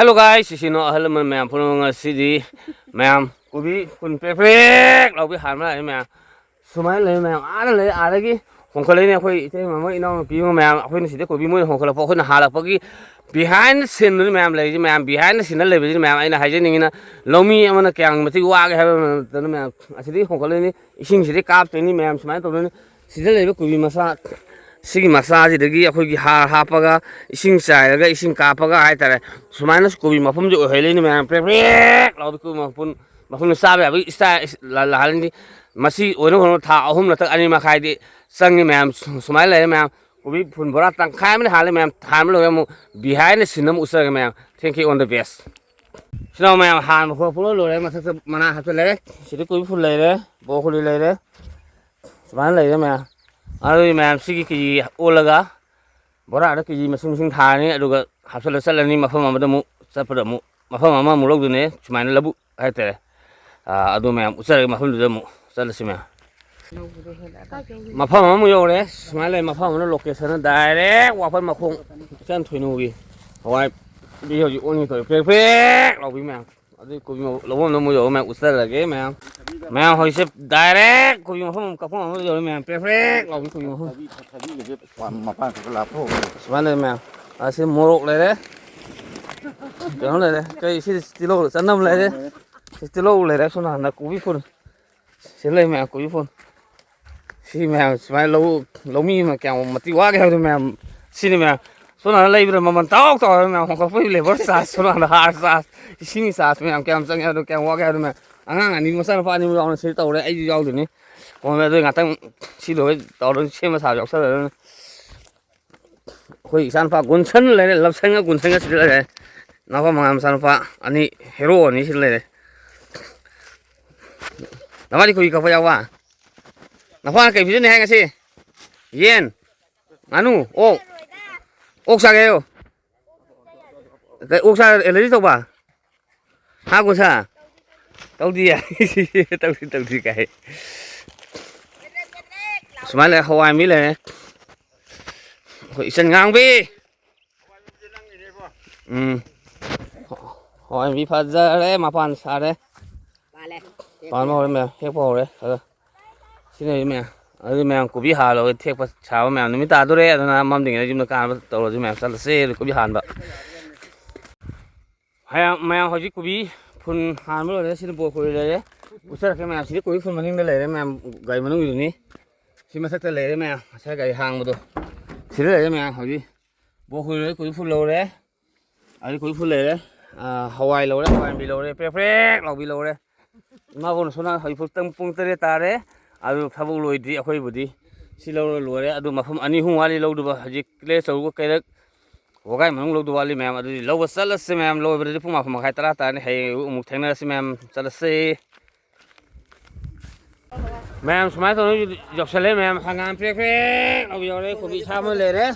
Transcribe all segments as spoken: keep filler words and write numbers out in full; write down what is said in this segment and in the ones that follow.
Hello guys, ꯁꯤꯁꯤꯅꯣ ꯑꯍꯜ ꯂꯃꯟ ꯃꯌꯥꯝ ꯄꯨꯝꯅꯃꯛ꯫ ꯉꯁꯤꯗꯤ ꯃꯌꯥꯝ ꯀꯣꯕꯤ ꯐꯨꯟ ꯄ꯭ꯔꯦꯛ ꯄ꯭ꯔꯦꯛ ꯂꯥꯎꯕꯤ ꯍꯥꯟꯕ ꯂꯥꯛꯑꯦ ꯃꯌꯥꯝ꯫ ꯁꯨꯃꯥꯏꯅ ꯂꯩ ꯃꯌꯥꯝ, ꯑꯥꯗ ꯂꯩ, ꯑꯥꯗꯒꯤ ꯍꯣꯡꯀꯠꯂꯛꯏꯅꯦ ꯑꯩꯈꯣꯏ ꯏꯇꯩꯃ ꯑꯃ, ꯏꯅꯥꯎꯅꯨꯄꯤ ꯑꯃ ꯃꯌꯥꯝ꯫ ꯑꯩꯈꯣꯏꯅ ꯁꯤꯗ ꯀꯣꯕꯤ, ꯃꯣꯏꯅ ꯍꯣꯡꯀꯠꯂꯛꯄ, ꯑꯩꯈꯣꯏꯅ ꯍꯥꯜꯂꯛꯄꯒꯤ behind the scene ꯗꯨꯅꯤ ꯃꯌꯥꯝ ꯂꯩꯔꯤꯁꯦ ꯃꯌꯥꯝ꯫ Behind the scene ꯗ ꯂꯩꯕꯁꯤꯅ ꯃꯌꯥꯝ ꯑꯩꯅ ꯍꯥꯏꯖꯅꯤꯡꯉꯤꯅ, ꯂꯧꯃꯤ ꯑꯃꯅ ꯀꯌꯥꯝ ꯃꯇꯤꯛ ꯋꯥꯒꯦ ꯍꯥꯏꯕ ꯃꯇꯝꯗ ꯃꯌꯥꯝ ꯑꯁꯤꯗꯒꯤ ꯍꯣꯡꯀꯠꯂꯛꯏꯅꯤ, ꯏꯁꯤꯡꯁꯤꯗꯒꯤ ꯀꯥꯞꯇꯣꯏꯅꯤ ꯃꯌꯥꯝ꯫ ꯁꯨꯃꯥꯏꯅ ꯇꯧꯗꯣꯏꯅꯤ꯫ ꯁꯤꯗ ꯂꯩꯕ ꯀꯣꯕꯤ ꯃꯆꯥ, ꯁꯤꯒꯤ ꯃꯆꯥꯁꯤꯗꯒꯤ ꯑꯩꯈꯣꯏꯒꯤ ꯍꯥꯔ ꯍꯥꯞꯄꯒ, ꯏꯁꯤꯡ ꯆꯥꯏꯔꯒ, ꯏꯁꯤꯡ ꯀꯥꯞꯄꯒ ꯍꯥꯏꯇꯥꯔꯦ, ꯁꯨꯃꯥꯏꯅ ꯀꯣꯕꯤ ꯃꯐꯝꯁꯦ ꯑꯣꯏꯍꯜꯂꯤꯅꯤ ꯃꯌꯥꯝ꯫ ꯄ꯭ꯔꯦꯛ ꯄ꯭ꯔꯦꯛ ꯂꯥꯎꯕ ꯀꯣꯕꯤ ꯃꯐꯝ, ꯃꯐꯝꯗ ꯆꯥꯕ ꯌꯥꯕꯒꯤ style ꯂꯥ-, ꯂꯥꯛꯍꯜꯂꯤꯅꯤ꯫ ꯃꯁꯤ ꯑꯣꯏꯅ ꯍꯣꯠꯅꯕ ꯊꯥ ꯑꯍꯨꯝ ꯅꯠꯇ꯭ꯔꯒ ꯑꯅꯤ ꯃꯈꯥꯏꯗꯤ ꯆꯪꯉꯤ ꯃꯌꯥꯝ꯫ ꯁꯨ-, ꯁꯨꯃꯥꯏꯅ ꯂꯩꯔꯦ ꯃꯌꯥꯝ꯫ ꯀꯣꯕꯤ ꯐꯨꯟ ꯕꯣꯔꯥ ꯇꯪꯈꯥꯏ ꯑꯃꯗꯤ ꯍꯥꯜꯂꯦ ꯃꯌꯥꯝ꯫ ꯍꯥꯟꯕ ꯂꯣꯏꯔꯦ ꯑꯃꯨꯛ behind the scene ꯑꯃꯨꯛ ꯎꯠꯆꯔꯒꯦ ꯃꯌꯥꯝ꯫ Thank you, all the best꯫ ꯁꯤꯅ ꯃꯌꯥꯝ ꯍꯥꯟꯕ ꯈꯣꯠꯄ ꯂꯣꯏ ꯂꯣꯏꯔꯦ꯫ ꯃꯊꯛꯇ ꯃꯅꯥ ꯍꯥꯞꯆꯤꯜꯂꯦ꯫ ꯁꯤꯗ ꯀꯣꯕꯤ ꯐꯨꯜ ꯂꯩꯔꯦ, ꯕ꯭ꯔꯣꯀꯣꯂꯤ ꯂꯩꯔꯦ꯫ ꯁꯨꯃꯥꯏꯅ ꯂꯩꯔꯦ ꯃꯌꯥꯝ꯫ ꯑꯗꯨꯗꯤ ꯃꯌꯥꯝ ꯁꯤꯒꯤ ꯀꯦ ꯖꯤ ꯑꯣꯜꯂꯒ ꯕꯣꯔꯥꯗ ꯀꯦ ꯖꯤ ꯃꯁꯤꯡ ꯃꯁꯤꯡ ꯊꯥꯔꯅꯤ, ꯑꯗꯨꯒ ꯍꯥꯞꯆꯤꯜꯂ ꯆꯠꯂꯅꯤ꯫ ꯃꯐꯝ ꯑꯃꯗ ꯑꯃꯨꯛ ꯆꯠꯄꯗ ꯑꯃꯨꯛ ꯃꯐꯝ ꯑꯃꯃꯨꯛ ꯂꯧꯗꯣꯏꯅꯦ, ꯁꯨꯃꯥꯏꯅ ꯂꯧꯕꯨꯛ ꯍꯥꯏꯇꯥꯔꯦ꯫ ꯑꯥ, ꯑꯗꯨ ꯃꯌꯥꯝ ꯎꯠꯆꯔꯒꯦ, ꯃꯐꯝꯗꯨꯗ ꯑꯃꯨꯛ ꯆꯠꯂꯁꯤ ꯃꯌꯥꯝ꯫ ꯃꯐꯝ ꯑꯃꯃꯨꯛ ꯌꯧꯔꯦ, ꯁꯨꯃꯥꯏꯅ ꯂꯩ꯫ ꯃꯐꯝ ꯑꯃꯅ location ꯗ direct ꯋꯥꯄꯟ ꯃꯈꯣꯡ ꯏꯆꯟ ꯊꯣꯏꯅꯨꯒꯤ ꯍꯋꯥꯏ ꯍꯧꯖꯤꯛ ꯑꯣꯟꯒꯦ ꯇꯧꯔꯦ, ꯄ꯭ꯔꯦꯛ ꯄ꯭ꯔꯦꯛ ꯂꯥꯎꯕꯤ ꯃꯌꯥꯝ꯫ ꯑꯗꯨꯏ ꯀꯣꯕꯤ ꯂꯧꯐꯝꯗ ꯑꯃꯨꯛ ꯌꯧꯔꯒ ꯃꯌꯥꯝ ꯎꯠꯆꯔꯒꯦ ꯃꯌꯥꯝ꯫ ꯃꯌꯥꯝ ꯍꯧꯖꯤꯛꯁꯦ direct ꯀꯣꯕꯤ ꯃꯐꯝ ꯑꯃ, ꯀꯛꯐꯝ ꯑꯃ ꯌꯧꯔꯦ ꯃꯌꯥꯝ, ꯄ꯭ꯔꯦꯛ ꯄ꯭ꯔꯦꯛ ꯂꯥꯎꯕꯤ ꯀꯣꯕꯤ ꯃꯐꯝ꯫ ꯊꯕꯤ, ꯊꯕꯤꯒꯁꯦ ꯃꯄꯥꯟ ꯈꯔ ꯈꯔ ꯂꯥꯞꯊꯣꯛꯑꯒ꯫ ꯁꯨꯃꯥꯏꯅ ꯂꯩꯔꯦ ꯃꯌꯥꯝ꯫ ꯑꯁꯤ ꯃꯣꯔꯣꯛ ꯂꯩꯔꯦ, ꯀꯩꯅꯣ ꯂꯩꯔꯦ, ꯀꯩ ꯁꯤ ꯇꯤꯜꯍꯧ, ꯆꯅꯝ ꯂꯩꯔꯦ, ꯁꯤ ꯇꯤꯜꯍꯧ ꯂꯩꯔꯦ, ꯁꯣꯝ ꯅꯥꯀꯟꯗ ꯀꯣꯕꯤ ꯐꯨꯜ꯫ ꯁꯤ ꯂꯩ ꯃꯌꯥꯝ ꯀꯣꯕꯤ ꯐꯨꯜ꯫ ꯁꯤ ꯃꯌꯥꯝ ꯁꯨꯃꯥꯏꯅ ꯂꯧ, ꯂꯧꯃꯤ ꯑꯃ ꯀꯌꯥꯝ ꯃꯇꯤꯛ ꯋꯥꯒꯦ ꯍꯥꯏꯕꯗꯣ ꯃꯌꯥꯝ, ꯁꯤꯅꯤ ꯃꯌꯥꯝ꯫ ꯁꯣꯝ ꯅꯥꯀꯟꯗ ꯂꯩꯕꯗ ꯃꯃꯜ ꯇꯥꯎ ꯇꯥꯎ ꯍꯥꯏꯕ ꯃꯌꯥꯝ, ꯍꯣꯡꯀꯠꯄꯒꯤ labour charge, ꯁꯣꯝ ꯅꯥꯀꯟꯗ ꯍꯥꯔ charge, ꯏꯁꯤꯡꯒꯤ charge ꯃꯌꯥꯝ ꯀꯌꯥꯝ ꯆꯪꯉꯦ ꯍꯥꯏꯕꯗꯣ, ꯀꯌꯥꯝ ꯋꯥꯒꯦ ꯍꯥꯏꯕꯗꯣ ꯃꯌꯥꯝ꯫ ꯑꯉꯥꯡ ꯑꯅꯤ, ꯃꯆꯥꯅꯨꯄꯥ ꯑꯅꯤ ꯌꯥꯎꯅ ꯁꯤ ꯇꯧꯔꯦ, ꯑꯩꯁꯨ ꯌꯥꯎꯗꯣꯏꯅꯤ꯫ ꯀꯣꯟꯅ ꯑꯗꯨ ꯉꯥꯛꯇꯪ ꯁꯤ ꯂꯣꯏꯔ ꯇꯧꯔ ꯁꯦꯝꯕ ꯁꯥꯕ ꯌꯥꯎꯁꯜꯂꯗꯣꯏꯅꯤ꯫ ꯑꯩꯈꯣꯏ ꯏꯆꯥꯅꯨꯄꯥ ꯒꯨꯟꯁꯟ ꯂꯩꯔꯦ, ꯂꯞꯁꯟꯒ ꯒꯨꯟꯁꯟꯒ ꯁꯤꯗ ꯂꯩꯔꯦ꯫ ꯅꯥꯎꯄꯥ ꯃꯉꯥꯜ ꯃꯆꯥꯅꯨꯄꯥ ꯑꯅꯤ, ꯍꯦꯔꯣ ꯑꯅꯤ ꯁꯤꯗ ꯂꯩꯔꯦ꯫ ꯅꯕꯥꯅꯤ ꯀꯨꯏ ꯀꯛꯄ ꯌꯥꯎꯕ? ꯅꯄꯥꯅ ꯀꯩ ꯄꯤꯖꯅꯤ ꯍꯥꯏ ꯉꯁꯤ? ꯌꯦꯟ? ꯉꯥꯅꯨ? ꯑꯣꯛ? ꯑꯣꯛ ꯆꯥꯒꯦ ꯍꯥꯏꯌꯣ꯫ ꯀꯩ ꯑꯣꯛ ꯆꯥ allergy ꯇꯧꯕ? ꯍꯥ, ꯒꯨꯟꯁꯥ? ꯇꯧꯗꯤꯌꯦ꯫ ꯇꯧꯗꯤ, ꯇꯧꯗꯤ ꯀꯥꯏ꯫ ꯁꯨꯃꯥꯏꯅ ꯂꯩ, ꯍꯋꯥꯏ ꯃꯤ ꯂꯩꯔꯦ꯫ ꯑꯩꯈꯣꯏ ꯏꯆꯟ ꯉꯥꯡꯕꯤ꯫ ꯎꯝ꯫ ꯍꯋꯥꯏ ꯃꯨꯕꯤ ꯐꯖꯔꯦ, ꯃꯄꯥꯟ ꯁꯥꯔꯦ꯫ ꯄꯥꯜꯂꯦ꯫ ꯄꯥꯟꯕ ꯍꯧꯔꯦ ꯃꯌꯥꯝ, ꯍꯦꯛꯄ ꯍꯧꯔꯦ꯫ ꯑꯗꯣ ꯁꯤꯅ ꯃꯌꯥꯝ, ꯑꯗꯨ ꯃꯌꯥꯝ ꯀꯣꯕꯤ ꯍꯥꯜꯂꯒ ꯊꯦꯛꯄ ꯁꯥꯕ ꯃꯌꯥꯝ꯫ ꯅꯨꯃꯤꯠ ꯇꯥꯗꯣꯔꯦ, ꯑꯗꯨꯅ ꯃꯝꯗ꯭ꯔꯤꯉꯩꯗ ꯌꯨꯝꯗ ꯀꯥꯅꯕ ꯇꯧꯔꯁꯤ ꯃꯌꯥꯝ꯫ ꯆꯠꯂꯁꯦ꯫ ꯑꯗꯨ ꯀꯣꯕꯤ ꯍꯥꯟꯕ꯫ ꯃꯌꯥꯝ, ꯃꯌꯥꯝ ꯍꯧꯖꯤꯛ ꯀꯣꯕꯤ ꯐꯨꯜ ꯍꯥꯟꯕ ꯂꯣꯏꯔꯦ꯫ ꯁꯤꯅ ꯕꯣꯔ ꯀꯣꯕꯤ ꯂꯩꯔꯦ꯫ ꯎꯠꯆꯔꯛꯀꯦ ꯃꯌꯥꯝ꯫ ꯁꯤꯗꯤ ꯀꯣꯕꯤ ꯐꯨꯜ ꯃꯅꯤꯡꯗ ꯂꯩꯔꯦ ꯃꯌꯥꯝ, ꯒꯥꯔꯤ ꯃꯅꯨꯡꯒꯤꯗꯨꯅꯤ꯫ ꯁꯤ ꯃꯊꯛꯇ ꯂꯩꯔꯦ ꯃꯌꯥꯝ, ꯉꯁꯥꯏ ꯒꯥꯔꯤ ꯍꯥꯡꯕꯗꯣ꯫ ꯁꯤꯗ ꯂꯩꯔꯦ ꯃꯌꯥꯝ ꯍꯧꯖꯤꯛ꯫ ꯕꯣꯔ ꯀꯣꯕꯤ ꯂꯣꯏꯔꯦ, ꯀꯣꯕꯤ ꯐꯨꯜ ꯂꯧꯔꯦ꯫ ꯑꯗꯩ ꯀꯣꯕꯤ ꯐꯨꯜ ꯂꯩꯔꯦ꯫ ꯑꯥ, ꯍꯋꯥꯏ ꯂꯧꯔꯦ, ꯍꯋꯥꯏ ꯃꯨꯕꯤ ꯂꯧꯔꯦ, ꯄ꯭ꯔꯦꯛ ꯄ꯭ꯔꯦꯛ ꯂꯥꯎꯕꯤ ꯂꯧꯔꯦ꯫ ꯏꯃꯥꯕꯣꯛꯅ ꯁꯣꯝꯗ ꯍꯧꯖꯤꯛ ꯐꯥꯎ ꯄꯨꯡ ꯇꯔꯦꯠ ꯇꯥꯔꯦ꯫ ꯑꯗꯨ ꯊꯕꯛ ꯂꯣꯏꯗ꯭ꯔꯤ ꯑꯩꯈꯣꯏꯕꯨꯗꯤ꯫ ꯁꯤ ꯂꯧꯔ ꯂꯣꯏꯔꯦ꯫ ꯑꯗꯨ ꯃꯐꯝ ꯑꯅꯤ ꯑꯍꯨꯝ ꯋꯥꯠꯂꯤ ꯂꯧꯗꯨꯕ꯫ ꯍꯧꯖꯤꯛ ꯀ꯭ꯂꯦ ꯑꯆꯧꯕ ꯀꯩꯔꯛ ꯋꯥꯒꯥꯏ ꯃꯅꯨꯡ ꯂꯧꯗꯨ ꯋꯥꯠꯂꯤ ꯃꯌꯥꯝ꯫ ꯑꯗꯨꯗꯤ ꯂꯧꯕ ꯆꯠꯂꯁꯤ ꯃꯌꯥꯝ꯫ ꯂꯣꯏꯕꯗꯗꯤ ꯄꯨꯡ ꯃꯥꯄꯟ ꯃꯈꯥꯏ ꯇꯔꯥ ꯇꯥꯔꯅꯤ꯫ ꯍꯌꯦꯡ ꯑꯌꯨꯛ ꯑꯃꯨꯛ ꯊꯦꯡꯅꯔꯁꯤ ꯃꯌꯥꯝ꯫ ꯆꯠꯂꯁꯤ꯫ ꯃꯌꯥꯝ ꯁꯨꯃꯥꯏꯅ ꯇꯧꯅ ꯌꯧꯁꯜꯂꯦ ꯃꯌꯥꯝ꯫ ꯍꯪꯒꯥꯝ ꯄ꯭ꯔꯦꯛ ꯄ꯭ꯔꯦꯛ ꯂꯥꯎꯕ ꯌꯧꯔꯦ꯫ ꯀꯣꯕꯤ ꯑꯁꯥꯡꯕ ꯂꯩꯔꯦ꯫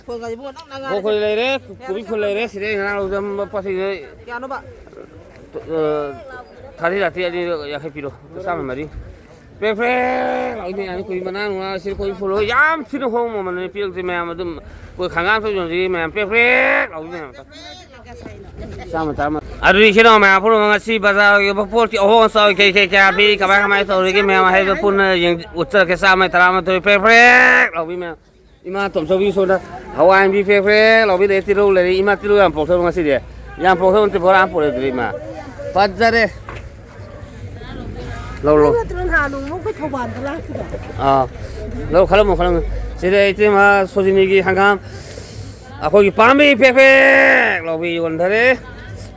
ꯕ꯭ꯔꯣꯀꯣꯂꯤ ꯂꯩꯔꯦ꯫ ꯀꯣꯕꯤ ꯐꯨꯜ ꯂꯩꯔꯦ꯫ ꯁꯤꯗꯩ ꯉꯔꯥꯡ ꯂꯧꯖꯔꯝꯕ ꯄꯣꯠꯁꯤꯡꯁꯦ꯫ ꯀꯌꯥꯅꯣꯕ? ꯑ, ꯊꯥꯔꯇꯤ, ꯊꯥꯔꯇꯤ, ꯑꯅꯤ ꯌꯥꯡꯈꯩ ꯄꯤꯔꯣ꯫ ꯆꯥꯝꯃ ꯃꯔꯤ꯫ ꯄ꯭ꯔꯦꯛ ꯄ꯭ꯔꯦꯛ ꯂꯥꯎꯏ ꯃꯌꯥꯝ꯫ ꯀꯣꯕꯤ ꯃꯅꯥ ꯅꯨꯡꯅꯥ ꯁꯤ ꯀꯣꯕꯤ ꯐꯨꯜ ꯍꯣꯏ ꯌꯥꯝ ꯊꯤꯅ ꯍꯣꯡꯕ ꯃꯃꯜꯅꯤ ꯄꯤꯔꯛꯇꯦ ꯃꯌꯥꯝ꯫ ꯑꯗꯨꯝ ꯑꯩꯈꯣꯏ ꯈꯪꯒꯥꯝ ꯊꯣꯛ ꯌꯣꯟꯖꯔꯤ ꯃꯌꯥꯝ꯫ ꯄ꯭ꯔꯦꯛ ꯄ꯭ꯔꯦꯛ ꯂꯥꯎꯏ ꯃꯌꯥꯝ꯫ ꯆꯥꯝꯃ ꯇꯔꯥꯃ-꯫ ꯑꯗꯨꯗꯤ ꯏꯆꯤꯟ ꯏꯅꯥꯎ ꯃꯌꯥꯝ ꯄꯨꯝꯅꯃꯛ ꯉꯁꯤ ꯕꯖꯥꯔꯒꯤ ꯑꯣꯏꯕ ꯄꯣꯠꯀꯤ ꯑꯍꯣꯡ ꯑꯆꯥꯎ ꯀꯩ ꯀꯩ ꯀꯌꯥ ꯄꯤ, ꯀꯃꯥꯏ ꯀꯃꯥꯏ ꯇꯧꯔꯤꯒꯦ ꯃꯌꯥꯝ ꯍꯥꯏꯕ ꯄꯨꯟꯅ ꯌꯦꯡ-, ꯎꯠꯆꯔꯛꯀꯦ꯫ ꯆꯥꯝꯃ ꯇꯔꯥꯃꯥꯊꯣꯏ ꯄ꯭ꯔꯦꯛ ꯄ꯭ꯔꯦꯛ ꯂꯥꯎꯕꯤ ꯃꯌꯥꯝ꯫ ꯏꯃꯥ ꯇꯣꯝꯆꯧꯕꯤ ꯁꯣꯝꯗ ꯍꯋꯥꯏ ꯃꯨꯕꯤ ꯄ꯭ꯔꯦꯛ ꯄ꯭ꯔꯦꯛ ꯂꯥꯎꯕꯤ ꯂꯩ, ꯇꯤꯜꯍꯧ ꯂꯩꯔꯦ꯫ ꯏꯃꯥ ꯇꯤꯜꯍꯧ ꯌꯥꯝ ꯄꯣꯛꯊꯣꯛꯑꯣ ꯉꯁꯤꯗꯤ꯫ ꯌꯥꯝ ꯄꯣꯛꯊꯣꯛꯑꯣ ꯅꯠꯇꯦ, ꯕꯣꯔꯥ ꯑꯃ ꯄꯨꯔꯛꯑꯦ ꯑꯗꯨꯗꯤ ꯏꯃꯥ꯫ ꯐꯖꯔꯦ꯫ ꯂꯧ, ꯂꯧ꯫ ꯅꯠꯇ꯭ꯔꯣ ꯅꯍꯥꯟ ꯅꯣꯡꯃ ꯑꯩꯈꯣꯏ ꯊꯧꯕꯥꯜꯗ ꯂꯥꯛꯈꯤꯕ? ꯑꯥ꯫ ꯂꯧ ꯈꯜꯂꯝꯃꯣ, ꯈꯜꯂꯝꯃꯣ꯫ ꯁꯤꯗ ꯏꯇꯩꯃ ꯁꯣꯖꯤꯅꯤꯒꯤ ꯍꯪꯒꯥꯝ ꯑꯩꯈꯣꯏꯒꯤ ꯄꯥꯝꯕꯤ ꯄꯦꯛ ꯄꯦꯛ ꯂꯥꯎꯕꯤ ꯌꯣꯟꯊꯔꯦ꯫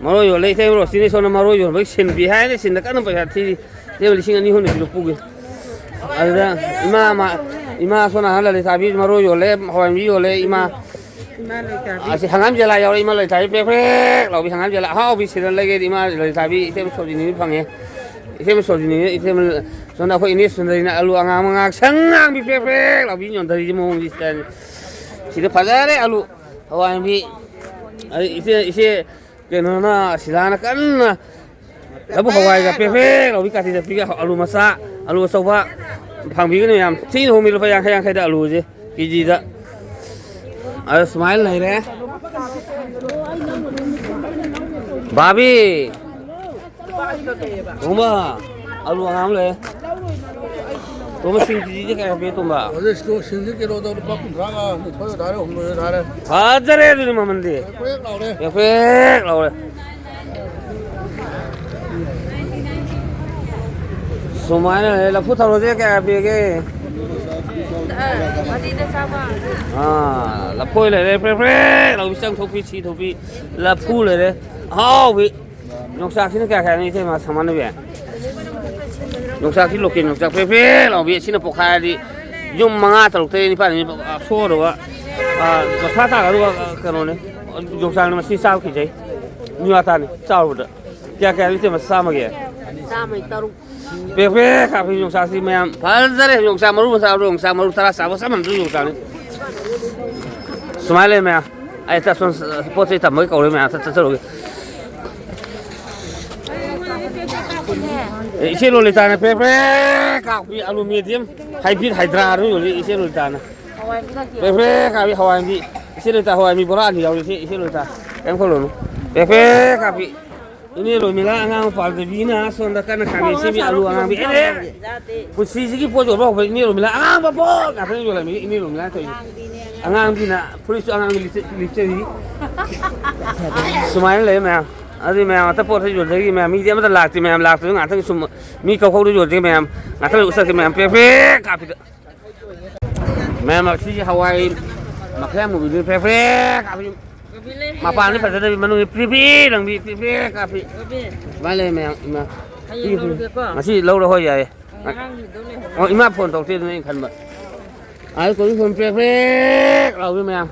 ꯃꯔꯣꯏ ꯌꯣꯜꯂꯦ ꯏꯇꯩꯃ ꯔꯣꯁꯤꯅꯤ ꯁꯣꯝꯗ ꯃꯔꯣꯏ ꯌꯣꯟꯕꯒꯤ ꯁꯤꯟꯕꯤ ꯍꯥꯏꯅ ꯁꯤꯟꯗ ꯀꯟꯅ ꯄꯩꯁꯥ ꯊꯤꯔꯤ꯫ ꯏꯇꯩꯃ ꯂꯤꯁꯤꯡ ꯑꯅꯤ ꯑꯍꯨꯝꯗ ꯄꯤꯔꯣ ꯄꯨꯒꯦ꯫ ꯑꯗꯨꯗ ꯏꯃꯥ ꯃꯥ-, ꯏꯃꯥ ꯁꯣꯝ ꯅꯥꯀꯟ ꯂꯂꯤꯇꯥꯕꯤ ꯃꯔꯣꯏ ꯌꯣꯜꯂꯦ, ꯍꯋꯥꯏ ꯃꯨꯕꯤ ꯌꯣꯜꯂꯦ ꯏꯃꯥ꯫ ꯏꯃꯥ ꯂꯩꯇꯥꯕꯤ꯫ ꯑꯁꯤ ꯍꯪꯒꯥꯝ ꯖꯦꯂꯥ ꯌꯥꯎꯔꯦ ꯏꯃꯥ ꯂꯂꯤꯇꯥꯕꯤ ꯄꯦꯛ ꯄꯦꯛ ꯂꯥꯎꯕꯤ ꯍꯪꯒꯥꯝ ꯖꯦꯂꯥ ꯑꯍꯥꯎꯕꯤ ꯁꯤꯗ ꯂꯩꯒꯦꯗꯤ ꯏꯃꯥ ꯂꯂꯤꯇꯥꯕꯤ ꯏꯇꯩꯃ ꯁꯣꯖꯤꯅꯤꯅ ꯐꯪꯉꯦ꯫ ꯏꯇꯩꯃ ꯁꯣꯖꯤꯅꯤꯅ ꯏꯇꯩꯃ ꯁꯣꯝꯗ ꯑꯩꯈꯣꯏ ꯏꯅꯦ ꯁꯨꯟꯗꯔꯤꯅ ꯑꯂꯨ ꯑꯉꯥꯡꯕ ꯉꯥꯛꯁꯪ ꯉꯥꯡꯕꯤ ꯄꯦꯛ ꯄꯦꯛ ꯂꯥꯎꯕꯤ ꯌꯣꯟꯊꯔꯤꯁꯦ ꯃꯑꯣꯡꯗꯤ ꯁꯤꯗꯅꯤ꯫ ꯁꯤꯗ ꯐꯖꯔꯦ ꯑꯂꯨ ꯍꯋꯥꯏ ꯃꯨꯕꯤ꯫ ꯑꯗꯩ ꯏꯆꯦ, ꯏꯆꯦ ꯀꯩꯅꯣꯅ ꯁꯤꯂꯥꯅ ꯀꯟꯅ ꯂꯧꯕꯨꯛ ꯍꯋꯥꯏꯒ ꯄꯦꯛ ꯄꯦꯛ ꯂꯥꯎꯕꯤ ꯀꯥꯇꯤꯗ ꯄꯤꯒ ꯑꯂꯨ ꯃꯆꯥ, ꯑꯂꯨ ꯑꯆꯧꯕ ꯐꯪꯕꯤꯒꯅꯤ ꯃꯌꯥꯝ꯫ ꯊꯤꯅ ꯍꯣꯡꯉꯤ ꯂꯨꯄꯥ ꯌꯥꯡꯈꯩ ꯌꯥꯡꯈꯩꯗ ꯑꯂꯨꯁꯦ ꯀꯦꯖꯤꯗ꯫ ꯑꯗ ꯁꯨꯃꯥꯏꯅ ꯂꯩꯔꯦ꯫ ꯕꯥꯕꯤ! ꯇꯣꯝꯕ, ꯑꯂꯨ ꯑꯉꯥꯡ ꯂꯩ꯫ ꯇꯣꯝꯕ, ꯁꯤꯡ ꯀꯦꯖꯤꯗ ꯀꯌꯥ ꯄꯤ, ꯇꯣꯝꯕ? ꯍꯧꯖꯤꯛ ꯁꯤꯡꯁꯤ ꯀꯤꯂꯣꯗ ꯂꯨꯄꯥ ꯀꯨꯟꯊ꯭ꯔꯥꯒ ꯅꯤꯊꯣꯏ ꯊꯥꯔꯦ, ꯍꯨꯝꯗꯣꯏ ꯊꯥꯔꯦ꯫ ꯐꯖꯔꯦ ꯑꯗꯨꯗꯤ ꯃꯃꯜꯗꯤ꯫ ꯄ꯭ꯔꯦꯛ ꯂꯥꯎꯔꯦ꯫ ꯄ꯭ꯔꯦꯛ ꯄ꯭ꯔꯦꯛ ꯂꯥꯎꯔꯦ꯫ ꯁꯨꯃꯥꯏꯅ ꯂꯩ꯫ ꯂꯐꯨ ꯊꯔꯣꯁꯦ ꯀꯌꯥ ꯄꯤꯒꯦ? ꯑꯥ, ꯂꯐꯣꯏ ꯂꯩꯔꯦ, ꯄ꯭ꯔꯦꯛ ꯄ꯭ꯔꯦꯛ ꯂꯥꯎꯕꯤ, ꯆꯪ ꯊꯣꯛꯄꯤ, ꯁꯤ ꯊꯣꯛꯄꯤ꯫ ꯂꯐꯨ ꯂꯩꯔꯦ꯫ ꯑꯍꯥꯎꯕꯤ꯫ ꯌꯣꯡꯆꯥꯛꯁꯤꯅ ꯀꯌꯥ ꯀꯌꯥꯅꯣ, ꯏꯇꯩꯃ, ꯁꯃꯥꯟꯅꯕꯤ? ꯌꯣꯡꯆꯥꯛꯁꯤ ꯂꯣꯀꯦꯜ ꯌꯣꯡꯆꯥꯛ ꯐ꯭ꯔꯦ ꯐ꯭ꯔꯦ ꯂꯥꯎꯕꯤ꯫ ꯁꯤꯅ ꯄꯣꯛꯈꯥꯏꯔꯗꯤ ꯌꯨꯝ ꯃꯉꯥ, ꯇꯔꯨꯛ, ꯇꯔꯦꯠ, ꯅꯤꯄꯥꯜ, ꯅꯤꯄꯥꯜ, ꯑ, ꯁꯣꯛꯑꯗꯧꯕ, ꯑ, ꯃꯁꯥ ꯇꯥꯒꯗꯧꯕ, ꯑ, ꯀꯩꯅꯣꯅꯦ꯫ ꯌꯣꯡꯆꯥꯛꯅꯤ, ꯃꯁꯤ ꯆꯥꯕ ꯀꯤꯖꯩ꯫ ꯃꯤ ꯋꯥ ꯇꯥꯅꯤ ꯆꯥꯎꯕꯗ꯫ ꯀꯌꯥ ꯀꯌꯥꯅꯣ, ꯏꯇꯩꯃ, ꯆꯥꯝꯃꯒꯤ? ꯆꯥꯝꯃꯩ ꯇꯔꯨꯛ꯫ ꯄ꯭ꯔꯦꯛ ꯄ꯭ꯔꯦꯛ ꯀꯥꯞꯄꯤ ꯌꯣꯡꯆꯥꯛꯁꯤ ꯃꯌꯥꯝ꯫ ꯐꯖꯔꯦ ꯌꯣꯡꯆꯥꯛ ꯃꯔꯨ ꯃꯆꯥ, ꯌꯣꯡꯆꯥꯛ ꯃꯔꯨ ꯇꯔꯥ ꯆꯥꯕ ꯆꯞ ꯃꯥꯟꯅꯗꯣꯏ ꯌꯣꯡꯆꯥꯛꯅꯤ꯫ ꯁꯨꯃꯥꯏꯅ ꯂꯩ ꯃꯌꯥꯝ꯫ ꯑꯩ ꯇ-, ꯁꯣꯝ, ꯄꯣꯠ ꯆꯩ ꯊꯝꯕꯒꯤ ꯀꯧꯔꯦ ꯃꯌꯥꯝ, ꯆꯠ-, ꯆꯠꯆꯔꯨꯒꯦ꯫ ꯑꯦ, ꯏꯆꯦ ꯂꯣꯂꯤꯇꯥꯅ ꯄ꯭ꯔꯦꯛ ꯄ꯭ꯔꯦꯛ ꯀꯥꯞꯄꯤ ꯑꯂꯨ ꯃꯦꯗꯤꯌꯝ ꯍꯥꯏꯕ꯭ꯔꯤꯠ ꯍꯥꯏꯗ꯭ꯔꯥ ꯑꯗꯨ ꯌꯣꯜꯂꯤ ꯏꯆꯦ ꯂꯣꯂꯤꯇꯥꯅ꯫ ꯄ꯭ꯔꯦꯛ ꯄ꯭ꯔꯦꯛ ꯀꯥꯞꯄꯤ ꯍꯋꯥꯏ ꯃꯨꯕꯤ꯫ ꯏꯆꯦ ꯂꯣꯂꯤꯇꯥ, ꯍꯋꯥꯏ ꯃꯨꯕꯤ ꯕꯣꯔꯥ ꯑꯅꯤ ꯌꯥꯎꯔꯤ ꯏꯆꯦ, ꯏꯆꯦ ꯂꯣꯂꯤꯇꯥ꯫ ꯀꯩꯝ ꯈꯜꯂꯨꯅꯨ꯫ ꯄ꯭ꯔꯦꯛ ꯄ꯭ꯔꯦꯛ ꯀꯥꯞꯄꯤ꯫ ꯏꯅꯦ ꯔꯣꯃꯤꯂꯥ ꯑꯉꯥꯡ ꯄꯥꯝꯖꯕꯤꯅ ꯁꯣꯝꯗ ꯀꯟꯅ ꯈꯥꯃꯦꯟ ꯁꯦꯝꯃꯤ, ꯑꯂꯨ ꯑꯉꯥꯡꯕꯤ꯫ ꯑꯦ! ꯄꯨꯟꯁꯤꯁꯤꯒꯤ ꯄꯣꯠ ꯌꯣꯟꯕ ꯍꯧꯕ ꯏꯅꯦ ꯔꯣꯃꯤꯂꯥ ꯑꯉꯥꯡꯕ ꯄꯣꯠ ꯉꯥꯛꯇꯅꯤ ꯌꯣꯜꯂꯝꯃꯤ ꯏꯅꯦ ꯔꯣꯃꯤꯂꯥ ꯇꯧꯔꯤꯁꯦ꯫ ꯑꯉꯥꯡꯕꯤꯅ ꯐꯨꯔꯤꯠꯁꯨ ꯑꯉꯥꯡꯕꯤ ꯂꯤꯠꯆ-, ꯂꯤꯠꯆꯔꯤ꯫ ꯁꯨꯃꯥꯏꯅ ꯂꯩ ꯃꯌꯥꯝ꯫ ꯑꯗꯨꯗꯤ ꯃꯌꯥꯝ ꯑꯇꯩ ꯄꯣꯠꯁꯨ ꯌꯣꯟꯖꯔꯤ ꯃꯌꯥꯝ꯫ ꯃꯤꯗꯤ ꯑꯃꯠꯇ ꯂꯥꯛꯇꯦ ꯃꯌꯥꯝ꯫ ꯂꯥꯛꯇꯕ ꯉꯥꯛꯇꯪ ꯁꯨꯝ ꯃꯤ ꯀꯧ ꯀꯧꯗ ꯌꯣꯟꯖꯔꯤ ꯃꯌꯥꯝ꯫ ꯉꯥꯛꯇꯪ ꯎꯠꯆꯔꯛꯀꯦ ꯃꯌꯥꯝ꯫ ꯄ꯭ꯔꯦꯛ ꯄ꯭ꯔꯦꯛ ꯀꯥꯞꯄꯤꯗ꯫ ꯃꯌꯥꯝ, ꯑꯁꯤꯒꯤ ꯍꯋꯥꯏ ꯃꯈꯜ ꯑꯃꯨꯕꯤꯗꯨ ꯐ꯭ꯔꯦ ꯐ꯭ꯔꯦ ꯀꯥꯞꯄꯤ꯫ ꯃꯄꯥꯟꯗꯤ ꯐꯖꯗꯕꯤ, ꯃꯅꯨꯡꯗꯤ ꯄ꯭ꯔꯤ ꯄ꯭ꯔꯤ ꯂꯪꯕꯤ, ꯄ꯭ꯔꯤ ꯄ꯭ꯔꯤ ꯀꯥꯞꯄꯤ꯫ ꯁꯨꯃꯥꯏꯅ ꯂꯩ ꯃꯌꯥꯝ꯫ ꯏꯃꯥ꯫ ꯍꯌꯦꯡ ꯂꯧꯔꯒꯦꯀꯣ꯫ ꯉꯁꯤ ꯂꯧꯔ ꯍꯣꯏ ꯌꯥꯏꯌꯦ꯫ ꯑꯉꯥꯡꯒꯤꯗꯣ ꯂꯩꯍꯧꯔꯦ꯫ ꯑꯣ, ꯏꯃꯥ ꯐꯣꯟ ꯇꯧꯔꯛꯇꯦ ꯑꯗꯨꯅ ꯑꯩꯅ ꯈꯟꯕ꯫ ꯑꯥ, ꯀꯣꯕꯤ ꯐꯨꯜ ꯄ꯭ꯔꯦꯛ ꯄ꯭ꯔꯦꯛ ꯂꯥꯎꯕꯤ ꯃꯌꯥꯝ꯫